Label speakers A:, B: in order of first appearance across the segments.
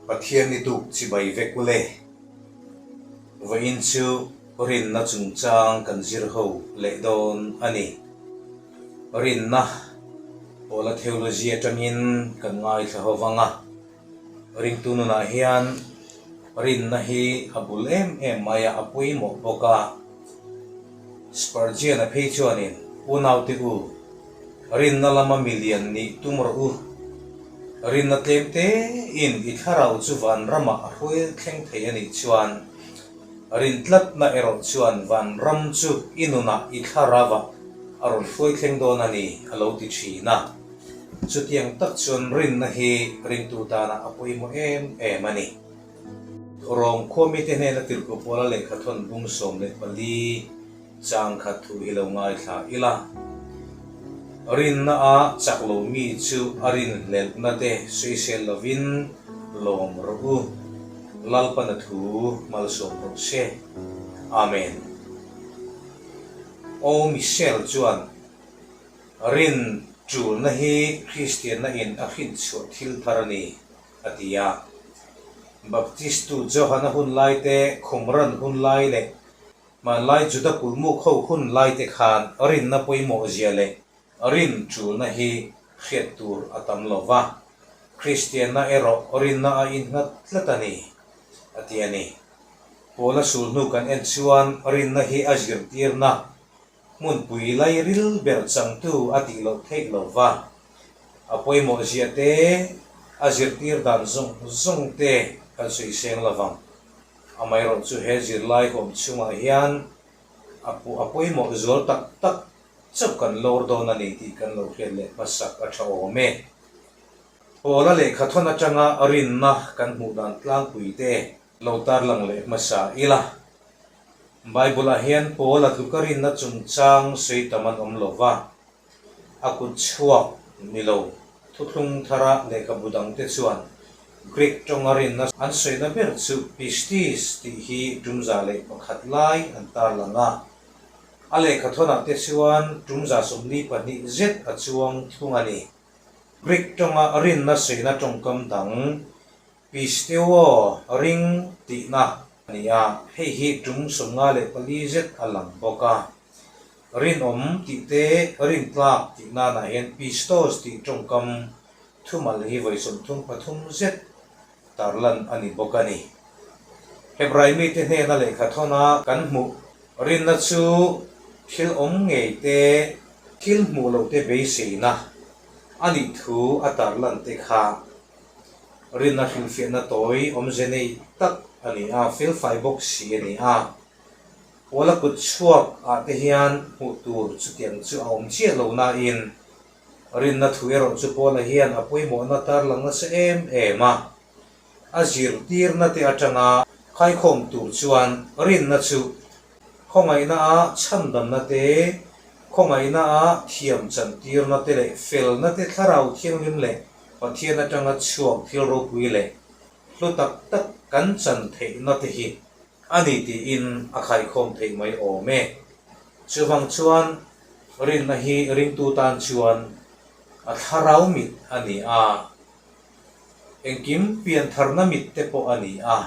A: Pathian ni tuk chibai vek ule. Vawiin chu rinna chungchang kan zir ho leh dawn a ni. Rinna Paula theology atangin kan ngaithla ho vang a. Ringtu nunah hian rinna hi a bul em em mai a, a pawimawh bawk a. Spurgeon-a phei chuanin, Unaute u, rinna lama milian nih tum rawh u. Rinna tlem tein i thlarau chu vanramah a hruai thleng thei a nih chuan, rin tlatna erawh chuan vanram chu i nunah i thlarauah a rawn hruai thleng dawn a ni, a lo ti thin a. Chutiang tak chuan rinna hi ringtu tana a pawimawh em em a ni. Rom khua mite hnena tirhkoh Paula lehkhathawn bung 14 chang khat thu hi lo ngaithla ila. Rinna a chak lo mi chu a rinhlelhna te sawisel lovin lawm rawh u. Lalpana thu malsawm rawh se. Amen. Aw Michelle chuan Rin tulna hi Kristianna in a hrinchhuah thil thar a ni. a ti a. Baptistu Johana hun lai te, Khumran hun lai leh hmanlai Juda kulmuk ho hun lai te khan rinna pawimawh zia leh rin tulna hi hriat tur a tam lo va, Kristianna erawh rinna a innghat tlat a ni, a ti a ni. Paula sulhnu kan en chuan rinna hi a zirtirna Hmunpui lairil ber changtu a tih loh theih lo va, a pawimawh zia te, a zirtir dan zawng zawng te kan sawi seng lo vang. Amaherawh chu he zirlai huam chhungah hian a a pawimawh zual tak tak chauh kan lawr dawn a ni tih kan lo hriat leh hmasak a tha awm e. Paula lehkhathawn atanga rinna kan hmuh dan tlangpui te lo tarlang leh hmasa ila. Bible-ah hian Paul a tluka rinna chungchang sawi tam an awm lo va, a kut chhuak ni lo thuthlung thara lehkhabu dangte chuan Greek tawnga rinna an sawina ber chu pistis tih hi 101 lai an tarlang a. A lehkhathawnah te chuan 142 zet a chuang thung a ni. Greek tawnga rinna sawina tawngkam dang Pisteuo ring tihna a ni a, hei hi tum 54 zet a lang bawk a. Rinawm tih te, rintlak tih nanah hian pistos tih tawngkam thumal hi vawi 33 zet tarlan a ni bawk a ni. Hebrai mite hnena lehkha thawna kan hmuh rinna chu thil awm ngei te, thil hmuh loh te beiseina a nih thu a tarlan te kha Rinna hrilhfiahna tawi awmze nei tak a ni a, felfai bawk si a ni a. Paula kut chhuak ah te hian hmuh tur chutiang chu a awm chiah lo nain rinna thu erawh chu Paula hian a pawimawhna tarlang nasa em em a. A zirtirna te atanga khaikhawm tur chuan rinna chu khawngaihna a chhandamna te, khawngaihna a thiam chantirna te leh felna te thlarau thianghlim leh Pathian atanga chhuak thil ropui leh hlu tak tak kan chan theihna te hi a ni tiin a khaikhawm theih mai awm e. Chuvang chuan rinna hi ringtu tan chuan a thlarau mit a ni a, engkim piantharna mit te pawh a ni a,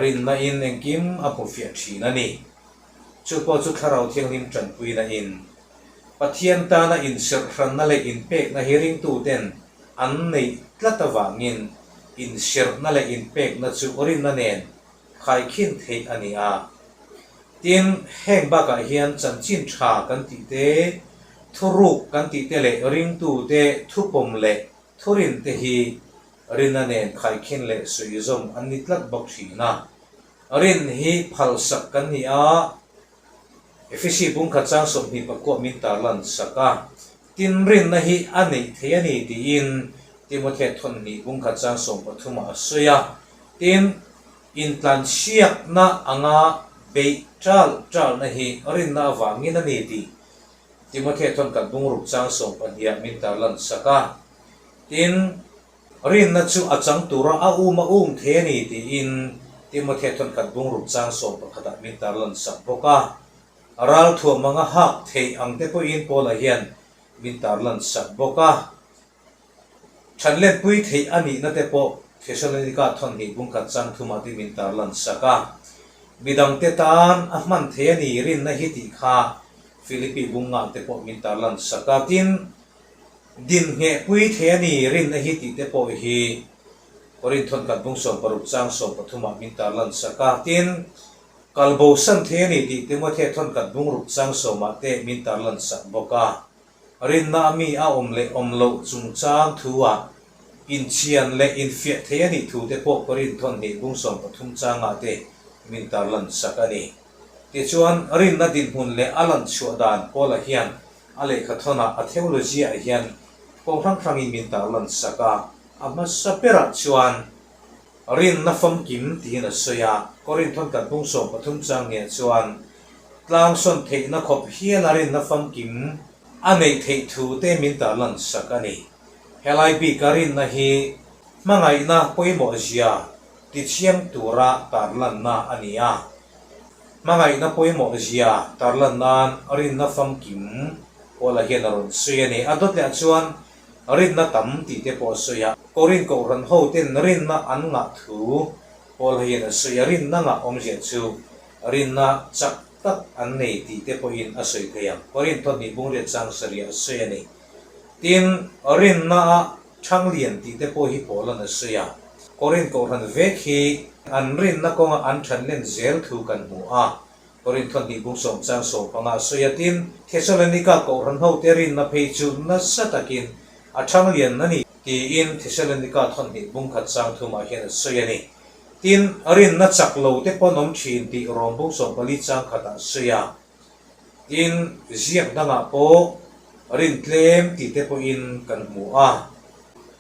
A: rinna in engkim a hmu fiah thin a ni. Chu pawh chu Thlarau Thianghlim tanpuina in Pathian tana inserhranna leh inpekna hi ringtuten an neih tlat avangin inserhna leh inpekna chu rinna nen khaikhin theih a ni a. Tin, heng bakah hian chanchin tha kan tih te, thuruk kan tih te leh ringtute thupawm leh thurin te hi rinna nen khaikhin leh suihzawm an ni tlat bawk thin a. Rin hi phalsak kan ni a. Efesi bungkhat chang 29 min tarlan sak a, tin rinna hi a neih thei a ni tiin Timothea thawnhnih bungkhat chang 13 ah a sawi a, tin intlansiakna anga beih ṭal ṭalna hi rinna avangin a ni tih Timothea thawnkhat bungruk chang 12 ah min tarlan sak a, tin Rinna chu a chang tura a um a um thei a ni tiin Timothea thawnkhat bungruk chang 11 ah min tarlan sak bawk a. Ral thuam anga hak theih ang te pawhin Paula hian min tarlan sak bawk a. Thanlenpui theih a nihna te pawh Thesalonika thawnhnih bungkhat chang thumah te min tarlan sak a. Midangte tan a hman thei a ni rinna hi tih kha Philippi bungngah te pawh min tarlan sak a. Tin, dinhnghehpui thei a ni rinna hi tih te pawh hi Korinth thawnkhat bung 16 chang 13 ah min tarlan sak a. Tin, kalbosan thei a ni tih Timothea thawnkhat bung ruk chang sawmah te min tarlan sak bawk a. Rinna a mi a awm leh awm loh chungchang thu-ah inchian leh infiah thei a nih thu te pawh Korin thawnhnih bung 13 changah te min tarlan sak a ni. Tichuan, rinna dinhmun leh a lan chhuah dan Paula hian a lehkha thawnah a theology-ah hian kawng hrang hrangin min tarlan sak a, a hmasa berah chuan Rinna famkim tiin a sawi a, Korin thawnkhat bung 13 chang nge chuan tlangsawn theihna khawp hiala rinna famkim a neih theih thu te min tarlan sak a ni. Helai bika rinna hi hmangaihna pawimawh zia tichiang tura tarlanna a ni a. Hmangaihna pawimawh zia tarlan nan rinna famkim Paula hian a rawn sawi a ni. A dawt leh chuan Rinna tam tih te pawh a sawi a. Korin kohhran ho ten rinna an ngah thu Paul hian a sawi a, rinna ngah awmzia chu rinna chak tak an nei tih te pawhin a sawi thei ang. Korin thawhnih bungriat chang sarih a sawi a ni. Tin, rinna a Thanglian tih te pawh hi Paula'n a sawi a. Korin kohhran vek hi an rinna kawnga an thanlen zel thu kan hmu a. Korin thawhnih bung sawm chang 15 a sawi a, tin, Thesalonika kohhran hote rinna phei chu nasa takin a thang lian a ni tiin Thesalonika thawhnih bung khat chang thumah hian a sawi a ni. Tin, rinna chak lo te pawn awm thin tih Rom bung 14 chang khatah a sawi a. Tin, ziak dangah pawh rin tlem tih te pawhin kan hmu a.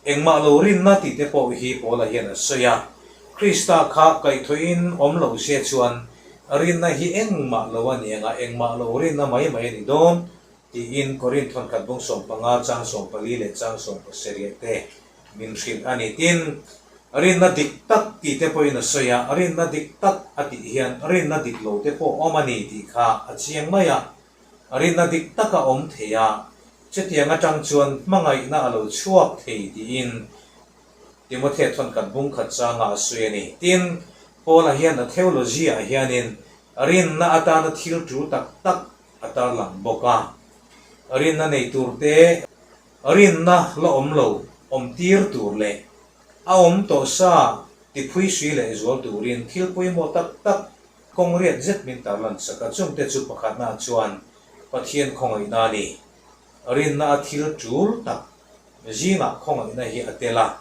A: Engmah lo rinna tih te pawh hi Paula hian a sawi a. Krista kha kaihthawhin awm lo se chuan rinna hi engmah lo a ni anga engmah lo rinna mai mai a ni dawn tiin Korinth thawnkhat bung 15 chang 14 leh chang 17 te min hrilh a ni. Tin, rinna dik tak tih te pawhin a sawi a, rinna dik tak a tih hian rinna dik lo te pawh awm a ni tih kha a chiang mai a. Rinna dik tak a awm thei a, chutiang atang chuan hmangaihna a lo chhuak thei tiin Timothea thawnkhat bung khat changa a sawi a ni. Tin, Paula hian a theology-ah hianin rinna atana thil tul tak tak a tarlang bawk a. Rinna nei turte rinna la awm lo awm tir tur leh a awm tawh sa tiphui sui leh zual turin thil pawimawh tak tak Kawng riat zet min tarlan sak a, chungte chu pakhatna chuan Pathian khawngaihna a ni. Rinna a thil tul tak zingah khawngaihna hi a tel a.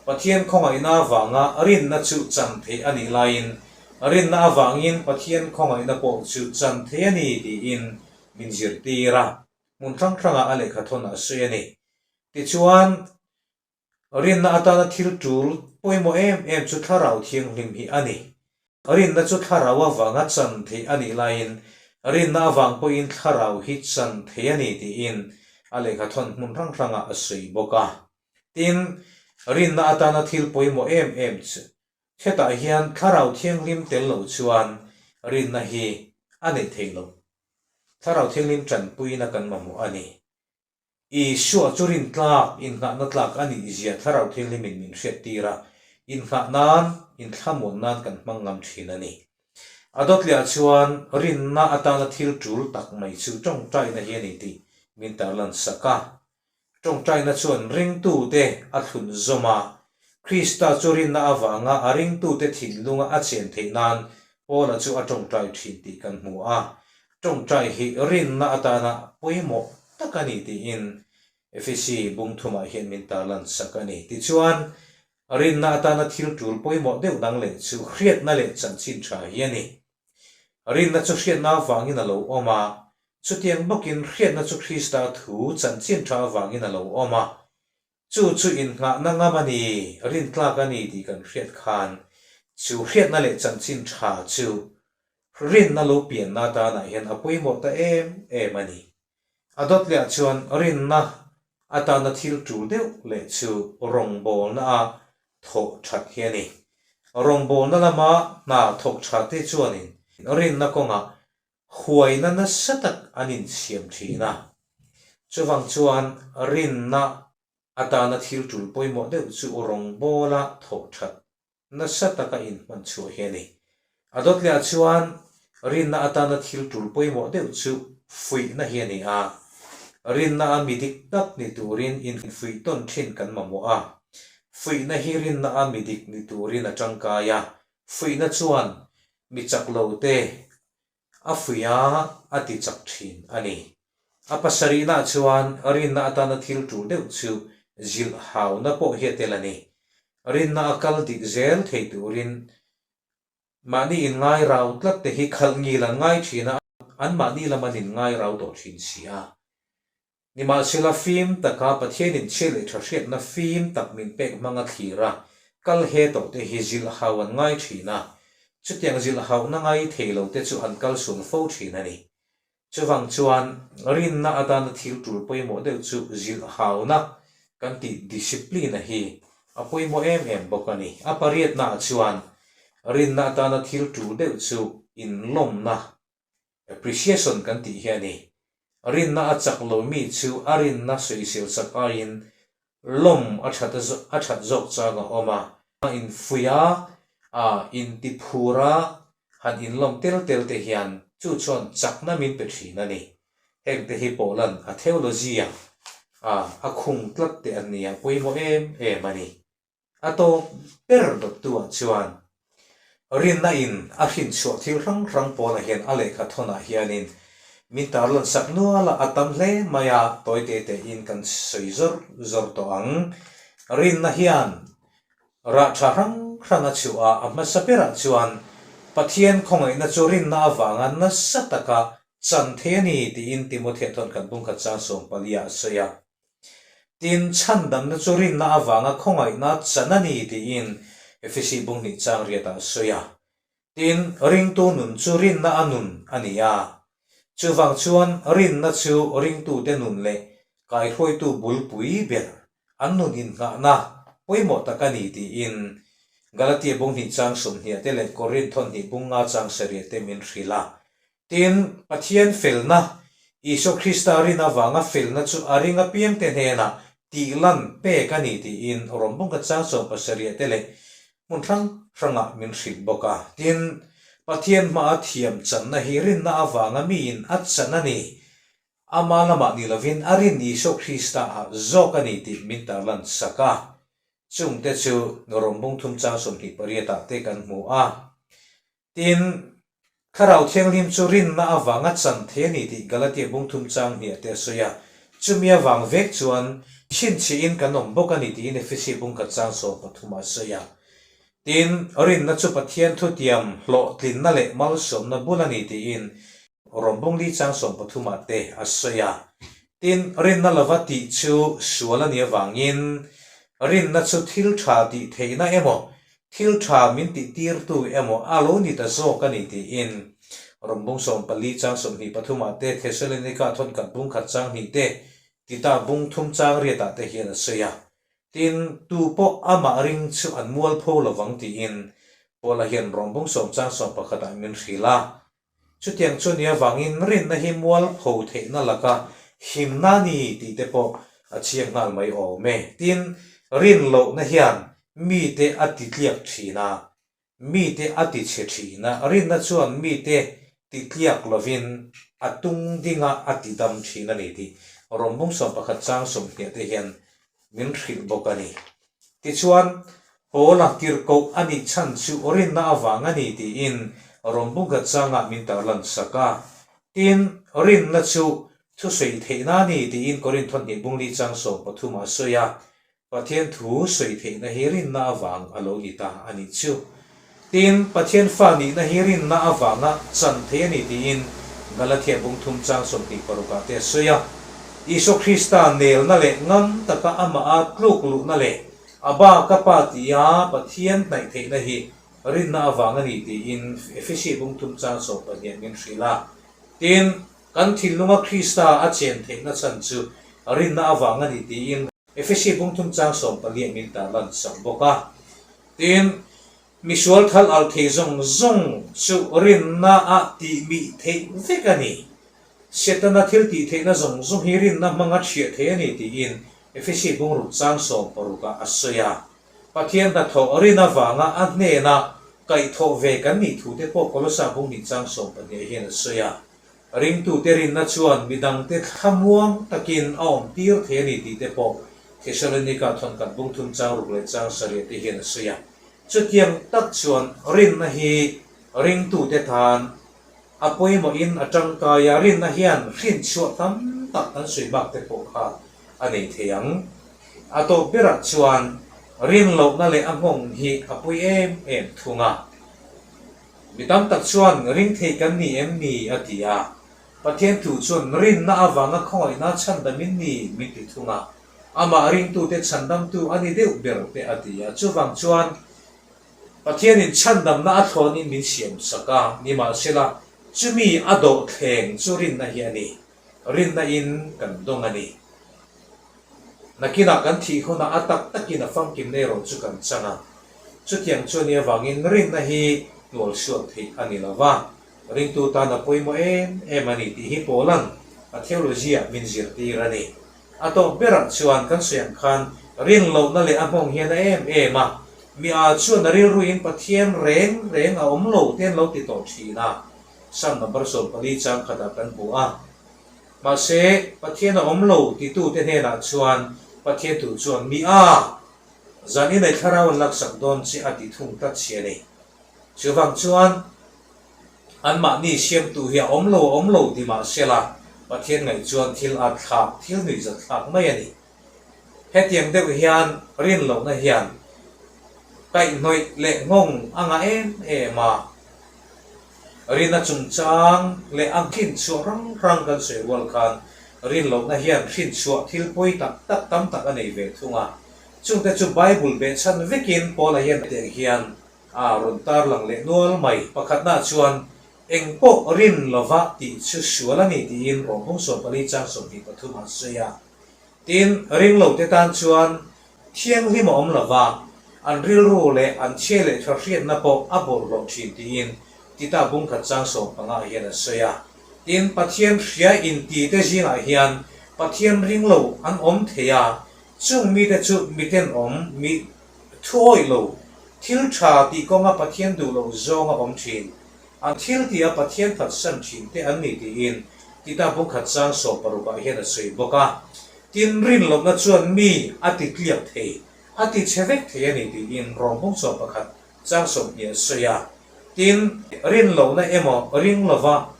A: Pathian khawngaihna avanga rinna chu chan theih a nih laiin rinna avangin Pathian khawngaihna pawh chu chan theih a ni tiin min zirtir a, hmun hrang hrangah a lehkhathawn a sawi a ni. Tichuan, Rinna atana thil tul pawimawh em em chu thlarau thianghlim hi a ni. Rinna chu thlarau avanga chan theih a nih laiin rinna avang pawhin thlarau hi chan theih a ni tiin a lehkhathawn hmun hrang hrangah a sawi bawk a. Tin, rinna atana thil pawimawh em em chu hetah hian thlarau thianghlim tel lo chuan rinna hi a neih theih loh. Thlarau thianghlim tanpuina kan mamawh a ni. Isua chu rintlak, innghahna tlak a nih zia Thlarau Thianghlimin min hriattir a, innghah nan, inthlamuan nan kan hmang ngam thin a ni. A dawtliah chuan rinna atana thil tul tak mai chu tawngtaina hi a ni tih min tarlan sak a. Tawngtaina chuan ringtute a thlun zawm a, Krista chu rinna avanga a ringtute thinlunga a chen theih nan Paula chu a tawngtai thin tih kan hmu a. Tawngtai hi rinna atana pawimawh tak a ni tiin Efesi bung thumah hian min tarlan sak a ni. Tichuan, rinna atana thil tul pawimawh deuh dang leh chu hriatna leh chanchin tha hi a ni. Rinna chu hriatna avangin a lo awm a, chutiang bawkin hriatna chu Krista thu chanchin tha avangin a lo awm a. Chu chu innghahna ngam a ni, rintlak a ni tih kan hriat khan chu hriatna leh chanchin tha chu rinna lo pianna atanah hian a pawimawh ta em em a ni. A dawt lehah chuan rinna atana thil tul deuh leh chu rawngbawlna a thawh that hi a ni. Rawngbawlna lama hna thawk tha te chuanin rinna kawngah huaina nasa tak an insiam thin a. Chuvang chuan rinna. Atana thil tul pawimawh deuh chu rawngbawla thawh that nasa taka inhman chhuah hi a ni. A dawtliah chuan rinna atana thil tul pawimawh deuh chu fuihna hi a ni a. Rinna a mi dik tak ni turin infuih tawn thin kan mamawh a. Fuihna hi rinna a mi dik ni turin a tangkai a. Fuihna chuan mi chak lo te a fuih a, a ti chak thin a ni. A pasarihnaah chuan rinna atana thil tul deuh chu zilh hauna pawh hi a tel a ni. Rinna a kal dik zel thei turin mahni inngai rau tlat te hi khalh ngil an ngai thin a, anmahni lam an inngai rau tawh thin si a. Nimahsela fim taka Pathianin chhiat leh tha hriatna fim tak min pek hmanga thlir a, kal he tawh te hi zilh hau an ngai thin a, chutiang zilh hauhna ngai thei lo te chu an kal sual fo thin a ni. Chuvang chuan rinna atana thil tul pawimawh deuh chu zilh hauna kan tih discipline-a hi a pawimawh em em bawk a ni. A pariatnaah chuan rinna atana thil tul deuh chu inlawmna Appreciation kan tih hi a ni. Rinna a chak lo mi chu a rinna sawisel chak aiin lawm a that a that zawk chang a awm a. A infuih a, a intiphur a, han inlawm tel tel te hian chu chuan chakna min pe thin a ni. Hengte hi Paula'n a theology-a a khung tlat te an nia pawimawh em em a ni. A tawp ber dawttuah chuan rinna in a hrinchhuah thil hrang hrang pawlah hian a lehkha thawnah hianin min tarlan sak nual a, a tam hle mai a, tawi te tein kan sawi zawr zawr tawh ang. Rinna hian rah tha hrang hrang a chhuah a, a hmasa berah chuan Pathian khawngaihna chu rinna avanga nasa taka chan thei a ni tiin Timothea thawn khat bungkhat chang 14 ah a sawi a. Tin, chhandamna chu rinna avanga khawngaihna chan a ni tiin Efesi bunghnih chang riatah a sawi a. Tin, ringtu nun chu rinna a nun a ni a. Chuvang chuan rinna chu ringtute nun leh kaihruaitu bulpui ber an nun innghahna pawimawh tak a ni tiin Galatia bunghnih chang 20 te leh Korinth thawnhnih bung nga chang sarih te min hrilh a. Tin, Pathian felna, Isua Krista rin avanga felna chu a ring apiangte hnenah tihlan pek a ni tiin Rawmbawngka chang 70 te leh hmun hrang hrangah min hrilh bawk a. Tin, Pathian hmaa thiam channa hi rinna avanga miin a chan a ni, ama lamah ni lovin a rin Isua Krista ah zawk a ni tih min tarlan sak a. Chungte chu Rawmbawng thum chang 28 ah te kan hmu a. Tin, Thlarau Thianghlim chu rinna avanga chan thei a ni tih Galatia bung thum chang hniah te a sawi a. Chumi avang vek chuan chhinchhihin kan awm bawk a ni tiin Efesi bung khat chang 13 ah a sawi a. Tin, rinna chu Pathian thutiam hlawhtlinna leh malsawmna bul a ni tiin Rom bung li chang 13 ah te a sawi a. Tin, rinna lova tih chu sual a nih avangin rinna chu thil tha tih theihna emaw Thil tha min tih tirtu emaw a lo ni ta zawk a ni tiin Rom bung 14 chang 23 ah te, Thesalonika thawnkhat bung khat chang hnih te, Tita bung thum chang riat ah te hian a sawi a. Tin, tu pawh amah ring chu an mualpho lovang tiin Paula hian Rom bung sawm chang 11 ah min hrilh a. Chutiang chu ni avangin rinna hi mualpho theihna laka himna a ni tih te pawh a chiang nghal mai awm e. Tin, rin lohna hian mite a titliak thin a, mite a tichhe thin a, rinna chuan mite titliak lovin a tung dinga a tidam thin a ni tih Rawmbung 11 chang 20 te hian min hrilh bawk a ni. Tichuan, Paula tirhkoh a nih chhan chu rinna avang a ni tiin Rawmbunga changah min tarlan sak a. Tin, rinna chu thusawi theihna a ni tiin Korinth thawhnih bungli chang 13 a sawi a. Pathian thu sawi theihna hi rinna avang a lo ni ta a nih chu. Tin, Pathian fa nihna hi rinna avanga chan thei a ni tiin Galatia bung thum chang 26 ah te a sawi a. Isua Krista nelna leh ngam taka amaha tluk luhna leh a ba ka pa tia Pathian hnaih theihna hi rinna avang a ni tiin Efesi bung thum chang 12 min hrilh a. Tin, kan thinlunga Krista a chen theihna chhan chu rinna avang a ni tiin Efesi bung thum chang 14 min tarlan sak bawk a. Tin, misual thal alh thei zawng zawng chu rinna ah tih mih theih vek a ni. Setana thil tih theihna zawng zawng hi rinna hmanga chhiah thei a ni tiin Efesi bungruk chang 60ah a sawi a. Pathian hnathawh rin avanga a hnena kaihthawh ve kan nih thu te pawh Kolosa bung hnih chang 12 hian a sawi a. Ringtute rinna chuan midangte thlamuang takin a awm tir thei a ni tih te pawh Thesalonika thawnkhat bung thum chang ruk leh chang sarih te hian a sawi a. Chutiang tak chuan rinna hi ringtute tan a pawimawhin a tangkai a, rinna hian hrinchhuah tam tak kan sawi bak te pawh kha a nei thei ang. A tawp berah chuan rinlohna leh a nghawng hi a pawi em em thung a. Mi tam tak chuan ring thei kan ni em ni? a ti a. Pathian thu chuan rinna avanga khawngaihna chhandamin ni min ti thung a. Amah ringtute chhandamtu a ni deuh ber te a ti a. Chuvang chuan Pathianin chhandamna a thlawnin min siam sak a, nimahsela chumi a dawhthleng chu rinna hi a ni. Rinna in kan dawng a ni. Nakinah kan thih hunah a tak takin a famkimna erawh chu kan chang a. Chutiang chu a nih avangin rinna hi hnualsuat theih a ni lo va, ringtu tan a pawimawh em em a ni tih hi Paula'n a theology-ah min zirtir a ni. A tawp berah chuan kan sawi ang khan rin lohna leh a nghawng hian a em em a, mi a chuan a rilruin Pathian reng reng a awm lo te an lo ti tawh thin a, Psalm number 14 chang khatah kan hmu a. Mahse, Pathian a awm lo titute hnenah chuan Pathian thu chuan mi a, zan inei thlarau an laksak dawn che a ti thung tlat si a ni. Chuvang chuan, anmahni siamtu hi a awm lo a awm lo ti mahsela, Pathian ngaih chuan thil at thlak, thil nuihzat thlak mai a ni. Hetiang deuh hian rinlohna hian kaihhnawih leh nghawng a ngah em em a. Rinna chungchang leh a hrinchhuah hrang hrang kan sawi rual khan rinlohna hian hrinchhuah thil pawi tak tak tam tak a nei ve thung a. Chungte chu Bible behchhan vekin Paula hian hetiang hian a rawn tarlang leh nual mai. Pakhatnaah chuan eng pawh rin lova tih chu sual a ni tiin Rom bung 14 chang 23 a sawi a. Tin, ringlote tan chuan thianghlim a awm lo va, an rilru leh an chhia leh tha hriatna pawh a bawlhhlawh thin tiin Tita bungkhat chang 15 hian a sawi a. Tin, Pathian hria intite zingah hian Pathian ringlo an awm thei a, chung mite chu mitenawm, mi thuawih lo, thil tha tih kawnga Pathian duh loh zawnga awm thin, An thil tih a Pathian phatsan thin te an ni tiin Tita bungkhat chang 60 ah hian a sawi bawk a. Tin, rinlohna chuan mi a ti tliak thei, a ti chhe vek thei a ni tiin Rom bung 11 chang 20 a sawi a. Tin, rinlohna emaw ring lova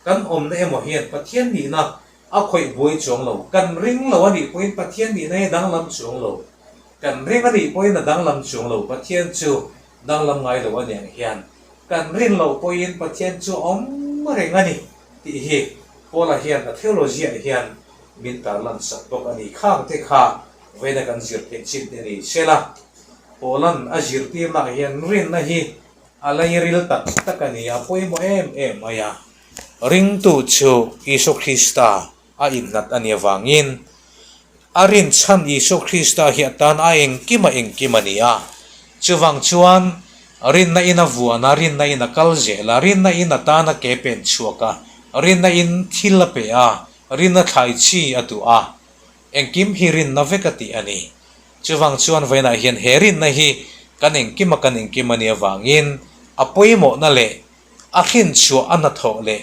A: kan awmna emaw hian Pathian nihna a khawih buai chuang lo. Kan ring lo a nih pawhin Pathian nihna hi a danglam chuang lo. Kan ring a nih pawhin a danglam chuang lo. Pathian chu danglam ngai lo a ni ang hian kan rin loh pawhin Pathian chu a awm reng a ni tih hi Paula hian a theology-ah hian min tarlan sak bawk a ni. Khang te kha vawiina kan zir theih chin te ni sela, Paula'n a zirtirnaah hian rinna hi a lairil tak tak a ni, a pawimawh em em mai a. Ringtu chu Isua Krista a innghat a nih avangin a rinchhan Isua Krista hi atan a engkim a engkim a ni a. Chuvang chuan rinna in a vuan a, rinna in a kal zel a, rinna in atan a ke pen chhuak a, rinna in thil a pe a, rinna thlai chi a duh a. Engkim hi rinna vek a tih a ni. Chuvang chuan vawiinah hian he rinna hi kan engkim a kan engkim a nih avangin a pawimawhna leh A hrinchhuah a hnathawh leh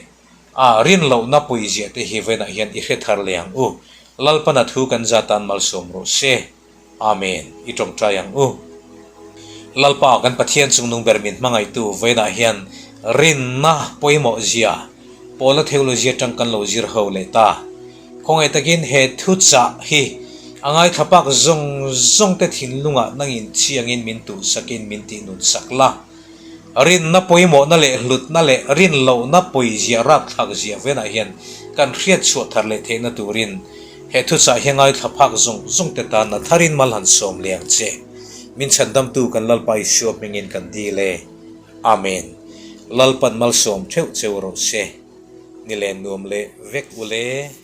A: a rinlohna puiziah te hi vawiinah hian i hre thar leh ang u. Lalpana thu kan za tan malsawm rawh se. Amen. I tawngtai ang u. Lalpa kan Pathian chungnung ber min hmangaihtu vawiinah hian rinna pawimawh zia Paula theology atang kan lo zir ho leh ta. Khawngaih takin he thuchah hi a ngaithla pak zawng zawng te thinlungah nangin chiangin min tuhsakin min tihnunsak la. Rinna pawimawhna leh hlutna leh rinlohna pawiziah rakthlak ziah venah hian kan hriat chhuah thar leh theihna turin he thuchah hi ngaithla phak zawng zawng te tan a tharin mal han sawm leh ang che. Min chhandamtu kan Lalpa Isua hmingin kan dil e. Amen. Lalpan malsawm theuh cheu rawh se. Ni len nuam leh vek u le.